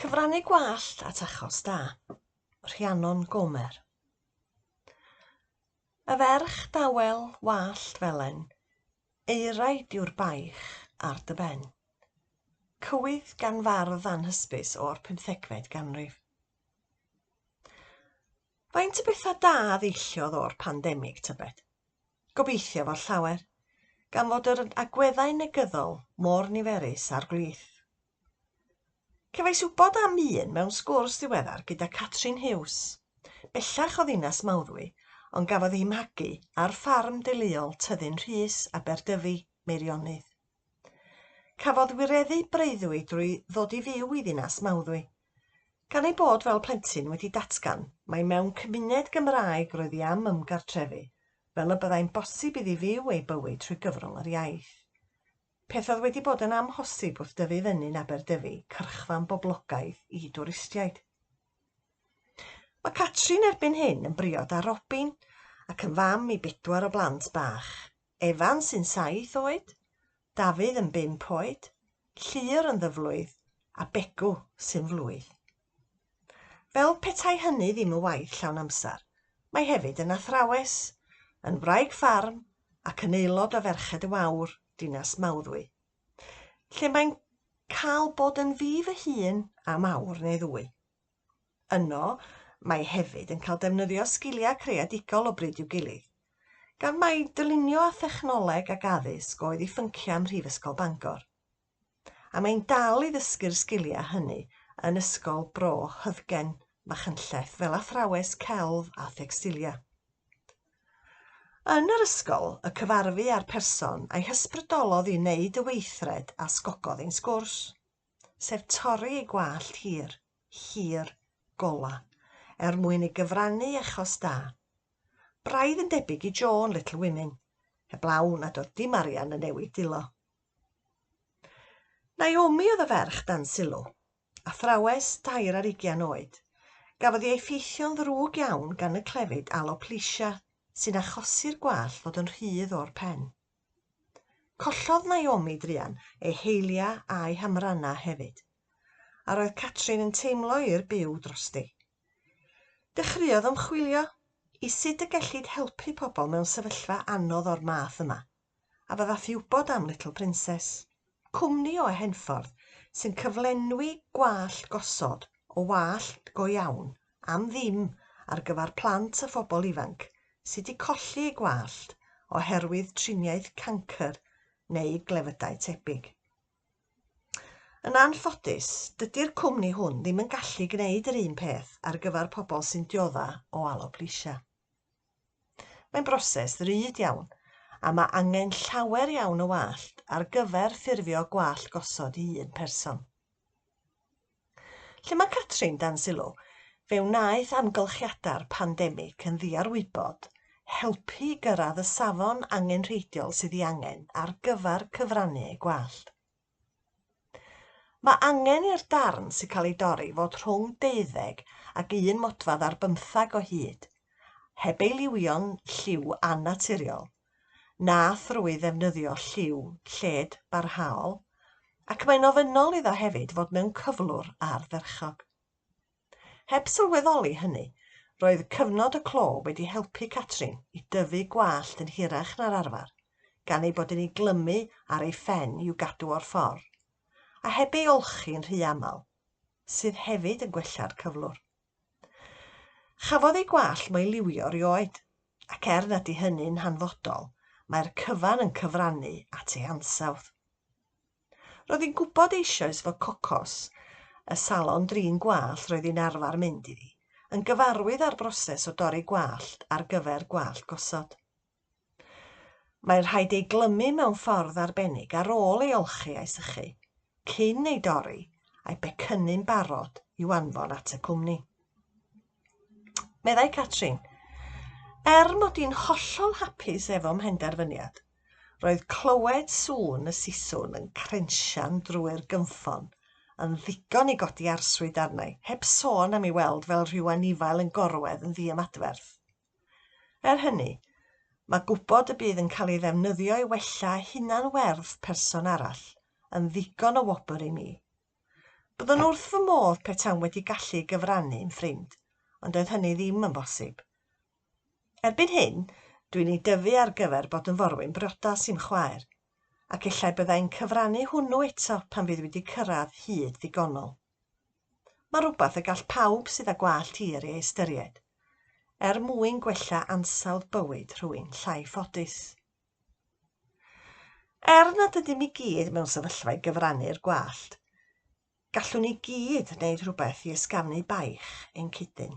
Cyfrannu gwallt at achos da. Rhiannon Gomer. Y ferch dawel, wallt felen, euraid yw'r baich ar dy ben. Cywydd gan fardd anhysbys o'r pymthegfed ganrif. Faint o bethau da ddeilliodd o'r pandemig, tybed? Gobeithio fod llawer, gan fod yr agweddau negyddol mor niferus â'r gwlith. Cefais wybod am un mewn sgwrs ddiweddar gyda Catrin Huws, bellach o ddinas Mawddwy, ond gafodd ei magu ar ffarm deuluol Tyddyn Rhys, Aberdyfi, Meirionnydd. Cafodd wireddu breuddwyd drwy ddod i fyw i ddinas Mawddwy. Gan ei bod fel plentyn wedi datgan mai mewn cymuned Gymraeg roedd hi am ymgartrefu, fel y byddai'n bosib iddi fyw ei bywyd trwy gyfrwng yr iaith. Peth oedd wedi bod yn amhosib wrth dyfu fyny'n Aberdyfi, cyrchfan boblogaidd i dwristiaid. Mae Catrin erbyn hyn yn briod â Robin ac yn fam i bedwar o blant bach, Efan sy'n saith oed, Dafydd yn bump oed, Llŷr yn ddyflwydd a Begw sy'n flwydd. Fel petai hynny ddim yn waith llawn amser, mae hefyd yn athrawes, yn wraig ffarm ac yn aelod o Ferched y Wawr, Dinas Mawddwy, lle mae'n cael bod yn fi fy hun am awr neu ddwy. Yno, mae hefyd yn cael defnyddio sgiliau creadigol o bryd i'w gilydd, gan mai dylunio a thechnoleg ac addysg oedd ei phynciau ym Mhrifysgol Bangor. A mae'n dal i ddysgu'r sgiliau hynny yn Ysgol Bro Hyddgen, Machynlleth, fel athrawes celf a thecstiliau. Yn yr ysgol, y cyfarfu â'r person a'i hysbrydolodd i wneud y weithred a sgogodd ein sgwrs, sef torri ei gwallt hir, hir, gola, er mwyn ei gyfrannu i achos da. Braidd yn debyg i Jo yn Little Women, heblaw nad oedd dim arian yn newid dwylo. Naomi oedd y ferch dan sylw, athrawes dair ar ugian oed, gafodd ei effeithio'n ddrwg iawn gan y clefyd alopecia sy'n achosi'r gwallt fod yn rhydd o'r pen. Collodd Naomi druan ei heiliau a'i hamrannau hefyd, a roedd Catrin yn teimlo i'r byw drosti. Dechreuodd ymchwilio i sut y gellid helpu pobl mewn sefyllfa anodd o'r math yma, a fe ddath i wybod am Little Princess, cwmni o Henffordd sy'n cyflenwi gwallt gosod o wallt go iawn am ddim ar gyfer plant a phobl ifanc sydd 'di colli eu gwallt oherwydd triniaeth cancr neu glefydau tebyg. Yn anffodus, dydy'r cwmni hwn ddim yn gallu gwneud yr un peth ar gyfer pobl sy'n diodda' o alopecia. Mae'n broses ddrud iawn, a mae angen llawer iawn o wallt ar gyfer ffurfio gwallt gosod i un person. Lle mae Catrin dan sylw, fe wnaeth amgylchiadau'r pandemig yn ddiarwybod helpu i gyrraedd y safon angenrheidiol sydd ei angen ar gyfer cyfrannu ei gwallt. Mae angen i'r darn sy'n cael ei dorri fod rhwng deuddeg ac un modfedd ar bymtheg o hyd, heb ei liwio'n lliw annaturiol, na thrwy ddefnyddio lliw lled barhaol, ac mae'n ofynnol iddo hefyd fod mewn cyflwr ardderchog. Heb sylweddoli hynny, roedd cyfnod y clo wedi helpu Catrin i dyfu gwallt yn hirach na'r arfer, gan ei bod yn ei glymu ar ei phen i'w gadw o'r ffordd, a heb ei olchi'n rhy aml, sydd hefyd yn gwella'r cyflwr. Chafodd ei gwallt mo'i liwio rioed, ac er nad 'di hynny'n hanfodol, mae'r cyfan yn cyfrannu at ei ansawdd. Roedd hi'n gwybod eisoes fod Cocos, y salon drin gwallt roedd hi'n arfer mynd iddi, yn gyfarwydd â'r broses o dorri gwallt ar gyfer gwallt gosod. Mae'n rhaid ei glymu mewn ffordd arbennig ar ôl ei olchi a'i sychu, cyn ei dorri a'i becynnu'n barod i'w anfon at y cwmni. Meddai Catrin, Er mod i'n hollol hapus efo mhenderfyniad, roedd clywed sŵn y siswrn yn crensian drwy'r gynffon yn ddigon i godi arswyd arna i, heb sôn am ei weld fel rhyw anifail yn gorwedd yn ddiymadferth. Er hynny, mae gwybod y bydd yn cael ei ddefnyddio i wella hunan-werth person arall yn ddigon o wobr i mi. Byddwn wrth fy modd petawn wedi gallu gyfrannu i'm ffrind, ond doedd hynny ddim yn bosib. Erbyn hyn, dwi'n ei dyfu ar gyfer bod yn forwyn briodas i'm chwaer, ac ellai byddai'n cyfrannu hwnnw eto pan fydd wedi cyrraedd hyd ddigonol. Mae'n rhywbeth y gall pawb sydd â gwallt hir ei ystyried, er mwyn gwella ansawdd bywyd rhywun llai ffodus. Er nad ydym i gyd mewn sefyllfa i gyfrannu'r gwallt, gallwn i gyd wneud rhywbeth i ysgafnu baich ein cudyn.